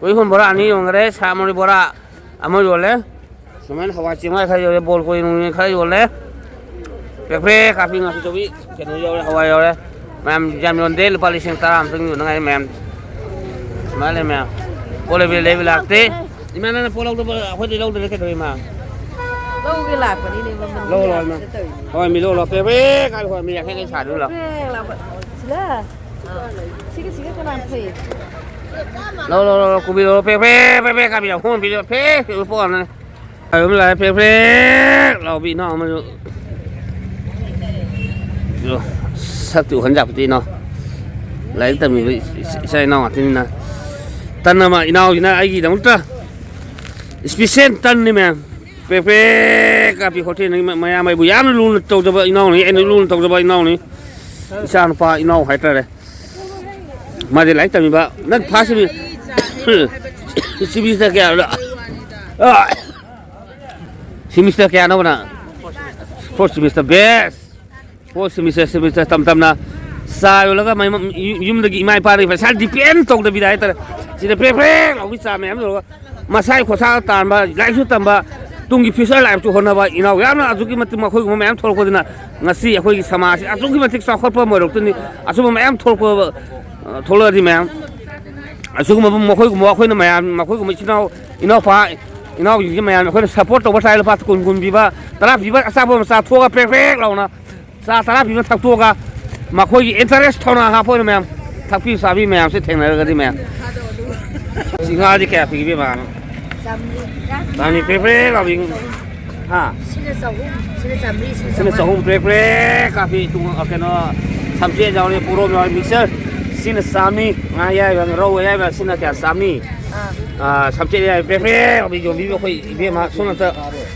ꯀꯣꯕꯤ ꯐꯨꯜ ꯕꯣꯔꯥ ꯑꯅꯤ ꯌꯣꯟꯈꯔꯦ, ꯁꯥ ꯃꯔꯣꯏ ꯕꯣꯔꯥ ꯑꯃ ꯌꯣꯜꯂꯦ꯫ ꯁꯨꯃꯥꯏꯅ ꯍꯋꯥꯏ ꯆꯦꯡꯋꯥꯏ ꯈꯔ ꯌꯣꯜꯂꯦ, ꯕꯣꯜ ꯀꯣꯏ ꯅꯨꯡ ꯈꯔ ꯌꯣꯜꯂꯦ꯫ ꯄ꯭ꯔꯦꯛ ꯄ꯭ꯔꯦꯛ ꯀꯥꯞꯄꯤ ꯉꯥꯀꯤ ꯆꯧꯕꯤ, ꯀꯩꯅꯣ ꯌꯥꯎꯔꯦ, ꯍꯋꯥꯏ ꯌꯥꯎꯔꯦ꯫ ꯃꯌꯥꯝ ꯌꯥꯝ ꯌꯣꯟꯗꯦ, ꯂꯨꯄꯥ ꯂꯤꯁꯤꯡ ꯇꯔꯥ ꯑꯃꯇꯪ ꯌꯣꯟꯅꯉꯥꯏ ꯃꯌꯥꯝ꯫ ꯁꯨꯃꯥꯏꯅ ꯂꯩ ꯃꯌꯥꯝ꯫ ꯄꯣꯠ ꯂꯩꯕ, ꯂꯩꯕ ꯂꯥꯛꯇꯦ꯫ ꯏꯃꯥ, ꯅꯪꯅ ꯄꯣꯠ ꯂꯧꯗꯕ ꯑꯩꯈꯣꯏꯗꯤ ꯂꯧꯗ꯭ꯔꯦ ꯀꯩꯗꯧꯔꯤ ꯏꯃꯥ? ꯂꯧꯒꯦ ꯂꯥꯛꯄꯅꯤꯅꯦ, ꯃꯃꯜ ꯂꯧ, ꯂꯧ, ꯌꯥꯝ ꯏꯃꯥ꯫ ꯁꯤꯗ ꯇꯧꯔꯤꯅꯦ꯫ ꯍꯣꯏ, ꯃꯤ ꯂꯧ, ꯂꯧ꯫ ꯄ꯭ꯔꯦꯛ ꯄ꯭ꯔꯦꯛ ꯀꯥꯞꯄꯤ ꯍꯋꯥꯏ ꯃꯤ ꯌꯥꯡꯈꯩ ꯌꯥꯡꯈꯩ ꯁꯥꯗꯨ ꯂꯧ꯫ ꯄ꯭ꯔꯦꯛ ꯂꯥꯎꯕ꯫ ꯁꯤꯂꯥ꯫ ꯁꯤꯒ, ꯁꯤꯒ ꯀꯅꯥ ꯐꯩ? ꯂꯧ, ꯂꯧ, ꯂꯧ, ꯂꯧ, ꯀꯣꯕꯤ ꯂꯧ, ꯄ꯭ꯔꯦꯛ ꯄ꯭ꯔꯦꯛ ꯄ꯭ꯔꯦꯛ ꯄ꯭ꯔꯦꯛ ꯀꯥꯞꯄꯤ ꯌꯥꯡꯈꯩ ꯑꯃ ꯄꯤꯔꯣ, ꯄ꯭ꯔꯦꯛ ꯄ꯭ꯔꯦꯛ ꯄꯣꯠ ꯑꯃꯅꯦ꯫ ꯍꯥꯏꯕ ꯑꯃ ꯂꯥꯛꯑꯦ, ꯄ꯭ꯔꯦꯛ ꯄ꯭ꯔꯦꯛ ꯂꯥꯎꯕꯤ ꯏꯅꯥꯎ ꯑꯃꯁꯨ꯫ ꯌꯣ, ꯁꯛꯇꯤ ꯎꯍꯟ ꯌꯥꯄꯣꯠꯇꯦ ꯏꯅꯥꯎ꯫ ꯂꯥꯏꯔꯤꯛ ꯇꯝꯃꯤꯕ ꯏꯆꯥ ꯏꯅꯥꯎ ꯉꯥꯛꯇꯅꯤꯅ꯫ ꯇꯟ ꯑꯃ ꯏꯅꯥꯎꯁꯤꯅ ꯑꯩꯒꯤꯗꯃꯛꯇ ꯏꯁꯄꯤꯁꯦꯜ ꯇꯟꯅꯤ ꯃꯌꯥꯝ꯫ ꯄ꯭ꯔꯦꯛ ꯄ꯭ꯔꯦꯛ ꯀꯥꯞꯄꯤ ꯍꯣꯇꯦꯜꯗꯒꯤ ꯃ-, ꯃꯌꯥꯝ ꯑꯩꯕꯨ ꯌꯥꯝꯅ ꯂꯨꯅ ꯇꯧꯖꯕ ꯏꯅꯥꯎꯅꯤ, ꯑꯩꯅ ꯂꯨꯅ ꯇꯧꯖꯕ ꯏꯅꯥꯎꯅꯤ꯫ ꯏꯆꯥꯅꯨꯄꯥ ꯏꯅꯥꯎ ꯍꯥꯏꯇꯥꯔꯦ꯫ ꯃꯥꯗꯤ ꯂꯥꯏꯔꯤꯛ ꯇꯝꯃꯤꯕ꯫ ꯅꯪ ꯐꯥꯔꯁ ꯁꯤꯃꯤ-, ꯁꯤꯃꯤꯁꯇꯔ ꯀꯌꯥꯅꯣ? ꯑꯥ, ꯁꯤꯃꯤꯁꯇꯔ ꯀꯌꯥꯅꯣꯕ ꯅꯪ? ꯐꯣꯔꯠ ꯁꯤꯃꯤꯁꯇꯔ, ꯕꯦꯁ꯫ ꯐꯣꯔꯠ ꯁꯤꯃꯤꯁꯇꯔ, ꯁꯤꯃꯤꯁꯇꯔ ꯇꯝ ꯇꯝꯅ ꯆꯥ ꯌꯣꯜꯂꯒ ꯃꯌꯨꯝ-, ꯌꯨꯝꯗꯒꯤ ꯏꯃꯥ ꯏꯄꯥꯗꯒꯤ ꯄꯩꯁꯥ ꯗꯤꯄꯦꯟ ꯇꯧꯗꯕꯤꯗ ꯍꯥꯏꯇꯥꯔꯦ꯫ ꯁꯤꯗ ꯄ꯭ꯔꯦꯛ ꯄ꯭ꯔꯦꯛ ꯂꯥꯎꯕꯤ ꯆꯥ ꯃꯌꯥꯝ ꯌꯣꯜꯂꯒ ꯃꯁꯥꯒꯤ ꯈꯣꯔꯁꯥ ꯇꯥꯟꯕ, ꯂꯥꯏꯔꯤꯛꯁꯨ ꯇꯝꯕ, ꯇꯨꯡꯒꯤ ꯐ꯭ꯌꯨꯆꯔ ꯂꯥꯏꯐꯁꯨ ꯍꯣꯠꯅꯕ ꯏꯅꯥꯎ ꯌꯥꯝꯅ ꯑꯗꯨꯛꯀꯤ ꯃꯇꯤꯛ ꯃꯈꯣꯏꯒꯨꯝꯕ ꯃꯌꯥꯝ ꯊꯣꯛꯂꯛꯄꯗꯨꯅ ꯉꯁꯤ ꯑꯩꯈꯣꯏꯒꯤ ꯁꯃꯥꯖꯁꯤ ꯑꯁꯨꯛꯀꯤ ꯃꯇꯤꯛ ꯆꯥꯎꯈꯠꯄ ꯑꯃ ꯑꯣꯏꯔꯛꯇꯣꯏꯅꯤ꯫ ꯑꯁꯨꯝꯕ ꯃꯌꯥꯝ ꯊꯣꯛꯂꯛꯄ, ꯑ, ꯊꯣꯛꯂꯛꯑꯗꯤ ꯃꯌꯥꯝ ꯑꯁꯤꯒꯨꯝꯕ ꯃꯈꯣꯏꯒꯨꯝꯕ ꯑꯩꯈꯣꯏꯅ ꯃꯌꯥꯝ, ꯃꯈꯣꯏꯒꯨꯝꯕ ꯏꯆꯤꯟ ꯏꯅꯥꯎ, ꯏꯅꯥꯎꯄꯥ, ꯏꯅꯥꯎꯁꯤꯡꯁꯦ ꯃꯌꯥꯝ ꯑꯩꯈꯣꯏꯅ ꯁꯞꯄꯣꯔꯠ ꯇꯧꯕ ꯇꯥꯔꯦ꯫ ꯂꯨꯄꯥ ꯀꯨꯟ ꯀꯨꯟ ꯄꯤꯕ, ꯇꯔꯥ ꯄꯤꯕ ꯑꯆꯥꯄꯣꯠ ꯑꯃ ꯆꯥꯊꯣꯛꯑꯒ ꯄ꯭ꯔꯦꯛ ꯄ꯭ꯔꯦꯛ ꯂꯥꯎꯅ ꯆꯥ ꯇꯔꯥ ꯄꯤꯕ ꯊꯛꯇꯣꯛꯑꯒ ꯃꯈꯣꯏꯒꯤ ꯏꯟꯇꯔꯦꯁ ꯊꯧꯅꯥ ꯍꯥꯞꯄ ꯑꯣꯏꯅ ꯃꯌꯥꯝ ꯊꯛꯄꯤ ꯆꯥꯕꯤ ꯃꯌꯥꯝꯁꯦ ꯊꯦꯡꯅꯔꯒꯗꯤ ꯃꯌꯥꯝ꯫ ꯁꯤ ꯉꯥꯗꯤ ꯀꯌꯥ ꯄꯤꯒꯦ ꯏꯃꯥ? ꯆꯥꯝꯃꯔꯤ꯫ ꯆꯥꯝꯃꯔꯤ ꯄ꯭ꯔꯦꯛ ꯄ꯭ꯔꯦꯛ ꯂꯥꯎꯕꯤ꯫ ꯍꯥ? ꯁꯤꯅ ꯆꯍꯨꯝ, ꯁꯤꯅ ꯆꯥꯝꯃꯔꯤ, ꯁꯤꯅ ꯁꯤꯅ ꯆꯥꯝꯃꯉꯥ꯫ ꯆꯍꯨꯝ ꯄ꯭ꯔꯦꯛ ꯄ꯭ꯔꯦꯛ ꯀꯥꯞꯄꯤ꯫ ꯇꯨꯡ-, ꯀꯩꯅꯣ, ꯁꯝꯆꯦꯠ ꯌꯥꯎꯔꯦ, ꯄꯣꯔꯣꯝ ꯌꯥꯎꯔꯦ, ꯃꯤꯛꯆꯔ꯫ ꯁꯤꯅ ꯆꯥꯝꯃꯔꯤ꯫ ꯉꯥ ꯑꯌꯥꯏꯕ, ꯔꯧ ꯑꯌꯥꯏꯕ, ꯁꯤꯅ ꯀꯌꯥ? ꯆꯥꯝꯃꯔꯤ꯫ ꯑꯥ꯫ ꯑꯥ, ꯁꯝꯆꯦꯠ ꯑꯌꯥꯏꯕ ꯄ꯭ꯔꯦꯛ ꯄ꯭ꯔꯦꯛ ꯂꯥꯎꯕꯤ ꯌꯣꯟꯕꯤꯕ ꯑꯩꯈꯣꯏ ꯏꯕꯦꯝꯃ ꯁꯣꯝ ꯅꯥꯀꯟꯗ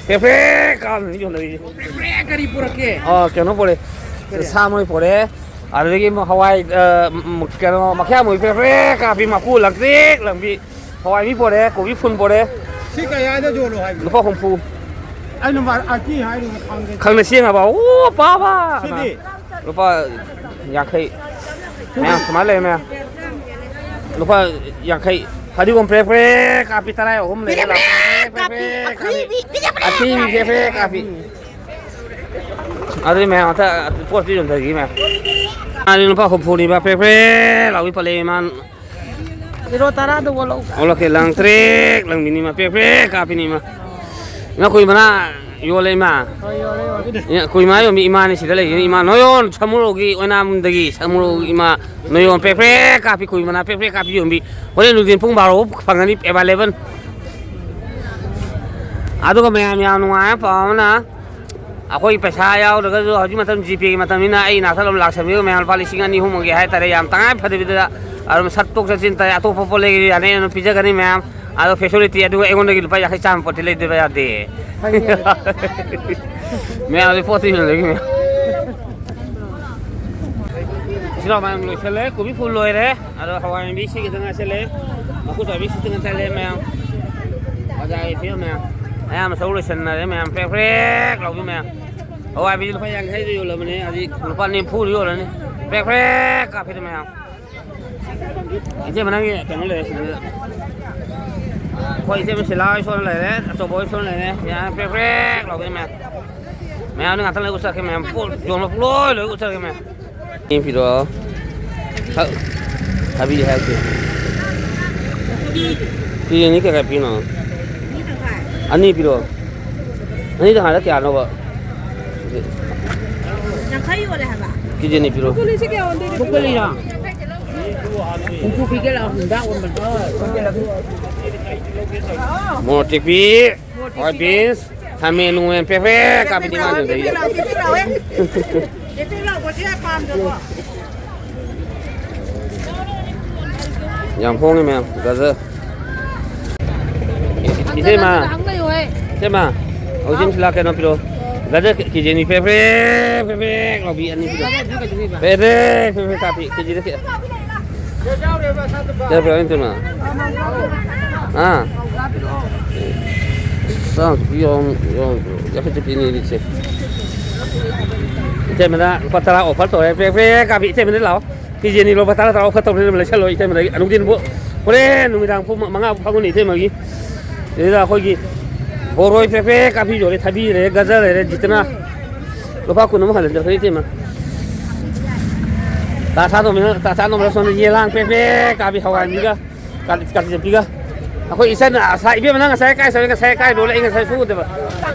ꯄ꯭ꯔꯦꯛ ꯄ꯭ꯔꯦꯛ ꯀꯥꯞꯅ ꯌꯣꯟꯅꯔꯤꯁꯦ꯫ ꯄ꯭ꯔꯦꯛ ꯄ꯭ꯔꯦꯛ ꯀꯔꯤ ꯄꯨꯔꯛꯀꯦ? ꯑꯥ, ꯀꯩꯅꯣ ꯄꯨꯔꯛꯑꯦ꯫ ꯀꯔꯤ? ꯁꯥ ꯃꯔꯣꯏ ꯄꯨꯔꯛꯑꯦ꯫ ꯑꯗꯨꯗꯒꯤ ꯑꯃꯨꯛ ꯍꯋꯥꯏ, ꯑ, ꯀꯩꯅꯣ, ꯃꯈꯌꯥꯝ ꯃꯔꯣꯏ ꯄ꯭ꯔꯦꯛ ꯄ꯭ꯔꯦꯛ ꯀꯥꯞꯄꯤ, ꯃꯀꯨ ꯂꯪꯇ꯭ꯔꯤꯛ ꯂꯪꯕꯤ꯫ ꯍꯋꯥꯏꯕꯤ ꯄꯣꯔꯦ, ꯀꯣꯕꯤ ꯐꯨꯜ ꯄꯣꯔꯦ꯫ ꯁꯤ ꯀꯌꯥꯗ ꯌꯣꯜꯂꯣ ꯍꯥꯏꯕꯅꯣ? ꯂꯨꯄꯥ ꯍꯨꯝꯐꯨ꯫ ꯑꯩꯅ ꯃꯥ-, ꯑꯥꯏꯇꯤ ꯍꯥꯏꯔꯤꯕ ꯈꯪꯗꯦ꯫ ꯈꯪꯗꯦ, ꯁꯤ ꯌꯦꯡꯉꯕ? ꯑꯣ, ꯄꯥꯕ! ꯁꯤꯗꯤ? ꯂꯨꯄꯥ ꯌꯥꯡꯈꯩ꯫ ꯃꯌꯥꯝ ꯁꯨꯃꯥꯏꯅ ꯂꯩꯔꯦ, ꯃꯌꯥꯝ꯫ ꯂꯨꯄꯥ ꯌꯥꯡꯈꯩ꯫ ꯐꯗꯤꯒꯣꯝ ꯄ꯭ꯔꯦꯛ ꯄ꯭ꯔꯦꯛ ꯀꯥꯞꯄꯤ, ꯇꯔꯥ ꯑꯍꯨꯝ ꯂꯩꯔꯦ꯫ ꯄ꯭ꯔꯦꯛ ꯄ꯭ꯔꯦꯛ ꯀꯥꯞꯄꯤ, ꯄ꯭ꯔꯦꯛ ꯄ꯭ꯔꯦꯛ ꯀꯥꯞꯄꯤ꯫ ꯑꯊꯤꯕꯤ, ꯄ꯭ꯔꯦꯛ ꯄ꯭ꯔꯦꯛ ꯀꯥꯞꯄꯤ꯫ ꯑꯗꯨꯗꯤ ꯃꯌꯥꯝ ꯑꯝꯇ ꯄꯣꯠꯇꯨ ꯌꯣꯟꯊꯈꯤ, ꯃꯌꯥꯝ꯫ ꯑꯗꯨꯗꯤ ꯂꯨꯄꯥ ꯍꯨꯝꯐꯨꯅꯤꯕ, ꯄ꯭ꯔꯦꯛ ꯄ꯭ꯔꯦꯛ ꯂꯥꯎꯕꯤ ꯄꯜꯂꯛꯑꯦ, ꯃꯥꯅ꯫ ꯀꯤꯂꯣ ꯇꯔꯥꯗꯨ ꯑꯣꯜꯂꯛꯎ꯫ ꯑꯣꯜꯂꯛꯀꯦ, ꯂꯪ ꯇ꯭ꯔꯦꯛ ꯂꯪꯕꯤꯅꯤ ꯏꯃꯥ, ꯄ꯭ꯔꯦꯛ ꯄ꯭ꯔꯦꯛ ꯀꯥꯞꯄꯤꯅꯤ ꯏꯃꯥ꯫ ꯏꯃꯥ, ꯀꯣꯕꯤ ꯃꯅꯥ ꯌꯣꯜꯂꯦ ꯏꯃꯥ꯫ ꯍꯣꯏ, ꯌꯣꯜꯂꯦ, ꯌꯣꯜꯂꯦ꯫ ꯏꯃꯥ, ꯀꯣꯕꯤ ꯃꯅꯥ ꯌꯣꯟꯕꯤ ꯏꯃꯥꯅꯤ ꯁꯤꯗ ꯂꯩꯔꯤꯁꯤꯅ ꯏꯃꯥ꯫ ꯅꯣꯏꯌꯣꯟ ꯁꯃꯨꯔꯧꯒꯤ ꯑꯣꯏꯅꯥꯝꯗꯒꯤ ꯁꯃꯨꯔꯧꯒꯤ ꯏꯃꯥ꯫ ꯅꯣꯏꯌꯣꯟ ꯄ꯭ꯔꯦꯛ ꯄ꯭ꯔꯦꯛ ꯀꯥꯞꯄꯤ, ꯀꯣꯕꯤ ꯃꯅꯥ ꯄ꯭ꯔꯦꯛ ꯄ꯭ꯔꯦꯛ ꯀꯥꯞꯄꯤ ꯌꯣꯟꯕꯤ꯫ ꯍꯣꯔꯦꯟ ꯅꯨꯡꯊꯤꯟ ꯄꯨꯡ ꯕꯥꯔꯣ ꯐꯥꯎ ꯐꯪꯒꯅꯤ, ꯑꯦꯕꯥꯏꯂꯦꯕꯜ꯫ ꯑꯗꯨꯒ ꯃꯌꯥꯝ, ꯌꯥꯝ ꯅꯨꯡꯉꯥꯏꯕ ꯄꯥꯎ ꯑꯃꯅ, ꯑꯩꯈꯣꯏ ꯄꯩꯁꯥ ꯌꯥꯎꯗ꯭ꯔꯒꯁꯨ, ꯍꯧꯖꯤꯛ ꯃꯇꯝ GPayꯒꯤ ꯃꯇꯝꯅꯤꯅ, ꯑꯩ ꯏꯅꯥꯛꯇ ꯑꯗꯨꯝ ꯂꯥꯛꯆꯕꯤꯌꯨ ꯃꯌꯥꯝ, ꯂꯨꯄꯥ ꯂꯤꯁꯤꯡ ꯑꯅꯤ ꯑꯍꯨꯝꯒꯤ ꯍꯥꯏꯇꯥꯔꯦ, ꯌꯥꯝ ꯇꯉꯥꯏ ꯐꯗꯕꯤꯗ ꯑꯗꯨꯝ ꯁꯠꯇꯣꯛ ꯆꯠꯁꯤꯟ ꯇꯧꯔꯦ, ꯑꯇꯣꯞꯄ ꯄꯣꯠ ꯂꯩꯒꯦꯁꯨ ꯌꯥꯅꯤ, ꯑꯗꯨꯝ ꯄꯤꯖꯒꯅꯤ ꯃꯌꯥꯝ꯫ ꯑꯗꯣ facility ꯑꯗꯨꯒ ꯑꯩꯉꯣꯟꯗꯒꯤ ꯂꯨꯄꯥ ꯌꯥꯡꯈꯩ ꯆꯥꯝꯃ ꯄꯣꯠꯇꯤ ꯂꯩꯗꯕ ꯌꯥꯗꯦ꯫ ꯃꯌꯥꯝꯗꯤ ꯄꯣꯠꯇꯤ ꯌꯣꯟꯖꯈꯤ ꯃꯌꯥꯝ꯫ ꯏꯆꯤꯜ ꯏꯅꯥꯎ ꯃꯌꯥꯝ ꯂꯣꯏꯁꯜꯂꯦ, ꯀꯣꯕꯤ ꯐꯨꯜ ꯂꯣꯏꯔꯦ꯫ ꯑꯗꯣ ꯍꯋꯥꯏ ꯃꯨꯕꯤ ꯁꯤ ꯈꯤꯇꯪ ꯉꯥꯏꯁꯜꯂꯦ꯫ ꯃꯀꯨ ꯆꯥꯕꯤ ꯁꯤ ꯈꯤꯇꯪ ꯉꯥꯏꯁꯜꯂꯦ ꯃꯌꯥꯝ꯫ ꯕꯖꯥꯔꯒꯤ ꯐꯤꯕꯝ ꯃꯌꯥꯝ꯫ ꯑꯌꯥꯝꯕ ꯁꯔꯨꯛ ꯂꯣꯏꯁꯟꯅꯔꯦ ꯃꯌꯥꯝ꯫ ꯄ꯭ꯔꯦꯛ ꯄ꯭ꯔꯦꯛ ꯂꯥꯎꯕꯤ ꯃꯌꯥꯝ꯫ ꯍꯋꯥꯏ ꯃꯨꯕꯤꯁꯦ ꯂꯨꯄꯥ ꯌꯥꯡꯈꯩꯗ ꯌꯣꯜꯂꯕꯅꯦ꯫ ꯍꯧꯖꯤꯛ ꯂꯨꯄꯥ ꯅꯤꯐꯨꯗ ꯌꯣꯜꯂꯅꯤ꯫ ꯄ꯭ꯔꯦꯛ ꯄ꯭ꯔꯦꯛ ꯀꯥꯞꯄꯤꯗ ꯃꯌꯥꯝ꯫ ꯏꯆꯦ ꯃꯅꯥꯛꯀꯤ ꯀꯩꯅꯣ ꯂꯩꯔꯦ ꯁꯤꯗ꯫ ꯑꯩꯈꯣꯏ ꯏꯆꯦ ꯁꯤꯂꯥ ꯍꯣꯏ ꯁꯣꯝꯗ ꯂꯩꯔꯦ, ꯑꯆꯧꯕ ꯍꯣꯏ ꯁꯣꯝꯗ ꯂꯩꯔꯦ꯫ ꯌꯥꯔꯦ, ꯄ꯭ꯔꯦꯛ ꯄ꯭ꯔꯦꯛ ꯂꯥꯎꯕꯤ ꯃꯌꯥꯝ꯫ ꯃꯌꯥꯝꯗ ꯉꯥꯛꯇꯪ ꯂꯩ ꯎꯠꯆꯔꯛꯀꯦ ꯃꯌꯥꯝ꯫ ꯄꯣꯠ ꯌꯣꯟꯕ ꯄꯨꯡꯂꯣꯏ ꯂꯣꯏ ꯎꯠꯆꯔꯛꯀꯦ ꯃꯌꯥꯝ꯫ ꯌꯦꯡꯕꯤꯔꯣ꯫ ꯊ-, ꯊꯥꯕꯤ ꯍꯥꯏꯔꯛꯀꯦ꯫ ꯀꯦꯖꯤ ꯑꯅꯤ ꯀꯌꯥ ꯀꯌꯥ ꯄꯤꯅꯣ? ꯑꯅꯤ ꯄꯤꯔꯣ꯫ ꯑꯅꯤꯗ ꯍꯥꯟꯅ ꯀꯌꯥꯅꯣꯕ? ꯌꯥꯡꯈꯩ ꯌꯣꯜꯂꯦ ꯍꯥꯏꯕ꯫ ꯀꯦꯖꯤ ꯑꯅꯤ ꯄꯤꯔꯣ꯫ ꯕ꯭ꯔꯣꯀꯣꯂꯤꯁꯦ ꯀꯌꯥ ꯑꯣꯟꯗꯣꯏꯅꯣ? ꯕ꯭ꯔꯣꯀꯣꯂꯤꯔꯣ? ꯍꯨꯝꯐꯨ ꯄꯤꯒꯦ ꯂꯥꯛꯑꯣ, ꯍꯨꯝꯗ꯭ꯔꯥ ꯑꯣꯟꯕꯗꯣ꯫ ꯃꯣꯔꯣꯛ ꯑꯇꯦꯛꯄꯤ꯫ ꯍꯣꯏ, ꯕꯤꯟꯁ, ꯈꯥꯃꯦꯟ ꯅꯨꯡꯃꯦꯟ ꯄꯦꯛ ꯄꯦꯛ ꯀꯥꯕꯤꯗꯤ ꯃꯥꯅ ꯌꯣꯟꯖꯩ꯫ ꯌꯥꯝ ꯍꯣꯡꯉꯤ ꯃꯌꯥꯝ, ꯒꯖꯔ꯫ ꯏꯇꯩꯃ꯫ ꯏꯇꯩꯃ, ꯍꯧꯖꯤꯛ ꯑꯃꯁꯨ ꯂꯥꯛꯀꯦ, ꯀꯩꯅꯣ ꯄꯤꯔꯛꯑꯣ꯫ ꯒꯖꯔ ꯀꯦ-, ꯀꯦꯖꯤ ꯑꯅꯤ ꯄ꯭ꯔꯦꯛ ꯄ꯭ꯔꯦꯛ ꯄ꯭ꯔꯦꯛ ꯄ꯭ꯔꯦꯛ ꯂꯥꯎꯕꯤ ꯑꯅꯤ ꯄꯤꯔꯛꯑꯣ꯫ ꯄ꯭ꯔꯦꯛ ꯄ꯭ꯔꯦꯛ ꯄ꯭ꯔꯦꯛ ꯄ꯭ꯔꯦꯛ ꯀꯥꯕꯤ, ꯀꯦꯖꯤꯗ ꯀꯌꯥ? ꯀꯌꯥ ꯄꯤꯔꯛꯑꯣ, ꯏꯇꯩꯃ? ꯍꯥ? ꯆꯥꯝꯃ ꯄꯤ ꯌꯥꯎ-, ꯌꯥꯎꯗ꯭ꯔꯣ? ꯌꯥꯡꯈꯩ ꯄꯤꯅꯤ ꯂꯤꯛꯁꯦ꯫ ꯏꯇꯩꯃꯗ ꯂꯨꯄꯥ ꯇꯔꯥ offer ꯇꯧꯔꯦ꯫ ꯄ꯭ꯔꯦꯛ ꯄ꯭ꯔꯦꯛ ꯀꯥꯕꯤ, ꯏꯇꯩꯃꯗ ꯂꯥꯛꯑꯣ꯫ ꯀꯦꯖꯤ ꯑꯅꯤ ꯂꯨꯄꯥ ꯇꯔꯥ ꯇꯔꯥ offer ꯇꯧꯔꯦ, ꯑꯗꯨꯝ ꯂꯩꯁꯜꯂꯣ ꯏꯇꯩꯃꯗꯒꯤ꯫ ꯑꯅꯨꯡꯗꯤꯟꯕꯨ ꯍꯣꯔꯦꯟ ꯅꯨꯃꯤꯗꯥꯡ ꯄꯨꯡ ꯃꯉꯥ ꯐꯥꯎꯕꯅꯤ ꯏꯇꯩꯃꯒꯤ꯫ ꯁꯤꯗ ꯑꯩꯈꯣꯏꯒꯤ ꯕꯣꯔꯣꯏ ꯄ꯭ꯔꯦꯛ ꯄ꯭ꯔꯦꯛ ꯀꯥꯕꯤ ꯌꯣꯜꯂꯦ, ꯊꯕꯤ ꯂꯩꯔꯦ, ꯒꯖꯔ ꯂꯩꯔꯦ, ꯖꯤꯇꯅ꯫ ꯂꯨꯄꯥ ꯀꯨꯟ ꯑꯃ ꯍꯜꯍꯟꯖꯔꯛꯀꯅꯤ ꯏꯇꯩꯃ꯫ ꯇꯥ ꯁꯥꯗꯧꯃꯤꯅ, ꯇꯥ ꯁꯥꯗꯧꯃꯤꯅ ꯁꯣꯝꯗ ꯌꯦꯂꯥꯡ ꯄ꯭ꯔꯦꯛ ꯄ꯭ꯔꯦꯛ ꯀꯥꯕꯤ ꯍꯋꯥꯏ ꯃꯤꯒ꯫ ꯀꯥꯂꯤ-, ꯀꯥꯂꯤ ꯆꯠꯄꯤꯒ꯫ ꯑꯩꯈꯣꯏ ꯏꯆꯟ ꯑꯁꯥ, ꯏꯕꯦꯝꯃ, ꯅꯪ ꯉꯁꯥꯏ ꯀꯥꯏ ꯆꯠꯂꯤ? ꯉꯁꯥꯏ ꯀꯥꯏ ꯂꯣꯜꯂꯦ? ꯑꯩ ꯉꯁꯥꯏ ꯁꯨꯗꯕ꯫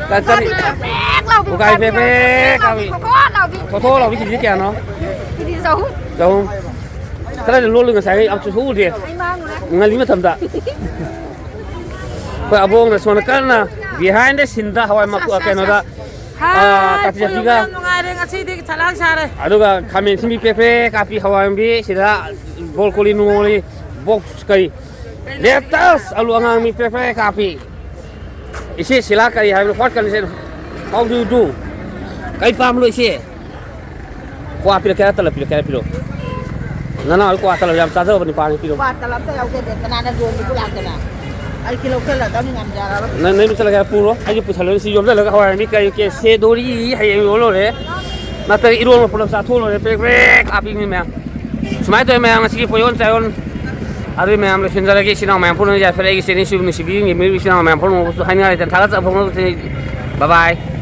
ꯀꯥ-, ꯆꯠꯂꯤ꯫ ꯄ꯭ꯔꯦꯛ ꯂꯥꯎꯕꯤ, ꯎꯀꯥꯏ ꯄ꯭ꯔꯦꯛ ꯄ꯭ꯔꯦꯛ ꯂꯥꯎꯕꯤ꯫ ꯊꯣꯊꯣ ꯂꯥꯎꯕꯤ꯫ ꯊꯣꯊꯣ ꯂꯥꯎꯕꯤ ꯀꯦꯖꯤꯗ ꯀꯌꯥꯅꯣ? ꯀꯦꯖꯤ ꯆꯍꯨꯝ꯫ ꯆꯍꯨꯝ꯫ ꯈꯔꯗꯤ ꯂꯣꯜꯂꯤ ꯉꯁꯥꯏ, ꯑꯝꯁꯨ ꯁꯨꯗꯦ꯫ ꯑꯩ ꯃꯥꯡꯉꯨꯔꯦ꯫ ꯉꯜꯂꯤ ꯃꯇꯝꯗ꯫ ꯑꯩꯈꯣꯏ ꯑꯕꯣꯛꯅ ꯁꯣꯝꯗ ꯀꯟꯅ Behind the scene ꯗ ꯍꯋꯥꯏ ꯃꯀꯨ, ꯑꯁ, ꯑꯁ, ꯀꯩꯅꯣꯗ, ꯑꯁ꯫ ꯑ, ꯍꯥꯏ, ꯀꯥꯇꯤ ꯆꯠꯄꯤꯒ꯫ ꯌꯥꯝ ꯅꯨꯡꯉꯥꯏꯔꯦ ꯉꯁꯤꯗꯤ, ꯁꯂꯥꯛ ꯁꯥꯔꯦ꯫ ꯑꯗꯨꯒ ꯈꯥꯃꯦꯟ ꯑꯁꯤꯟꯕꯤ ꯄ꯭ꯔꯦꯛ ꯄ꯭ꯔꯦꯛ ꯀꯥꯞꯄꯤ, ꯍꯋꯥꯏ ꯃꯨꯕꯤ, ꯁꯤꯗ ꯕ꯭ꯔꯣꯀꯣꯂꯤ ꯅꯨꯡꯉꯣꯂꯤ, ꯕꯣꯛꯁ ꯀꯔꯤ? ꯂꯦꯇꯁ ꯑꯂꯨ ꯑꯉꯥꯡꯕꯤ ꯄ꯭ꯔꯦꯛ ꯄ꯭ꯔꯦꯛ ꯀꯥꯞꯄꯤ꯫ ꯏꯆꯦ ꯁꯤꯂꯥ, ꯀꯔꯤ ꯍꯥꯏꯕꯅꯣ? What condition? How do you do? ꯀꯔꯤ ꯄꯥꯝꯕꯅꯣ ꯏꯆꯦ? ꯀ꯭ꯋꯥ ꯄꯤꯔꯛꯀꯦ ꯍꯥꯏꯔ ꯇꯂꯞ ꯄꯤꯔꯛꯀꯦ ꯍꯥꯏꯔ ꯄꯤꯔꯛꯑꯣ꯫ ꯅꯅꯥꯎ ꯍꯣꯏ ꯀ꯭ꯋꯥ ꯇꯂꯞ ꯌꯥꯝ ꯆꯥꯖꯕ ꯅꯨꯄꯥꯅꯤ, ꯄꯤꯔꯛꯑꯣ꯫ ꯀ꯭ꯋꯥ ꯇꯂꯞ ꯑꯝꯇ ꯌꯥꯎꯖꯗꯦ꯫ ꯀꯅꯥꯅ ꯌꯣꯟꯕꯕꯨ ꯂꯥꯛꯇꯅ? ꯑꯩ ꯀꯤꯂꯣ ꯈꯔ ꯂꯧꯗꯕ ꯉꯝꯖꯔꯔꯣꯏ꯫ ꯅꯪ, ꯅꯪ ꯆꯠꯂꯒ ꯄꯨꯔꯣ꯫ ꯑꯩꯁꯨ ꯄꯨꯁꯜꯂꯣꯏ꯫ ꯁꯤ ꯌꯣꯝꯁꯤꯜꯂꯒ ꯍꯋꯥꯏ ꯃꯤ ꯀꯔꯤ ꯀꯦ ꯁꯦ ꯗꯣꯔꯤ ꯍꯌꯦꯡ ꯌꯣꯜ ꯂꯣꯏꯔꯦ꯫ ꯅꯠꯇ꯭ꯔꯒ ꯏꯔꯣꯟꯕ ꯄꯨꯂꯞ ꯆꯥꯊꯣꯛ ꯂꯣꯏꯔꯦ꯫ ꯄ꯭ꯔꯦꯛ ꯄ꯭ꯔꯦꯛ ꯀꯥꯞꯄꯤꯅꯤ ꯃꯌꯥꯝ꯫ ꯁꯨꯃꯥꯏꯅ ꯇꯧꯋꯤ ꯃꯌꯥꯝ, ꯉꯁꯤꯒꯤ ꯄꯣꯌꯣꯟ ꯆꯥꯌꯣꯟ꯫ ꯑꯗꯨ ꯃꯌꯥꯝ ꯂꯣꯏꯁꯤꯟꯖꯔꯒꯦ꯫ ꯏꯆꯤꯟ ꯏꯅꯥꯎ ꯃꯌꯥꯝ ꯄꯨꯝꯅꯃꯛ ꯌꯥꯏꯐꯔꯦ꯫ ꯑꯩꯒꯤ ꯆꯦꯅꯦꯜꯁꯤꯕꯨ ꯅꯨꯡꯁꯤꯕꯤꯔꯤꯕ ꯏꯆꯤꯟ ꯏꯅꯥꯎ ꯃꯌꯥꯝ ꯄꯨꯝꯅꯃꯛꯄꯨꯁꯨ ꯍꯥꯏꯅꯤꯡꯉꯥꯏ ꯂꯩꯇꯅ ꯊꯥꯒꯠꯆꯕ ꯐꯣꯡꯗꯣꯛꯆꯔꯤ꯫ Bye bye꯫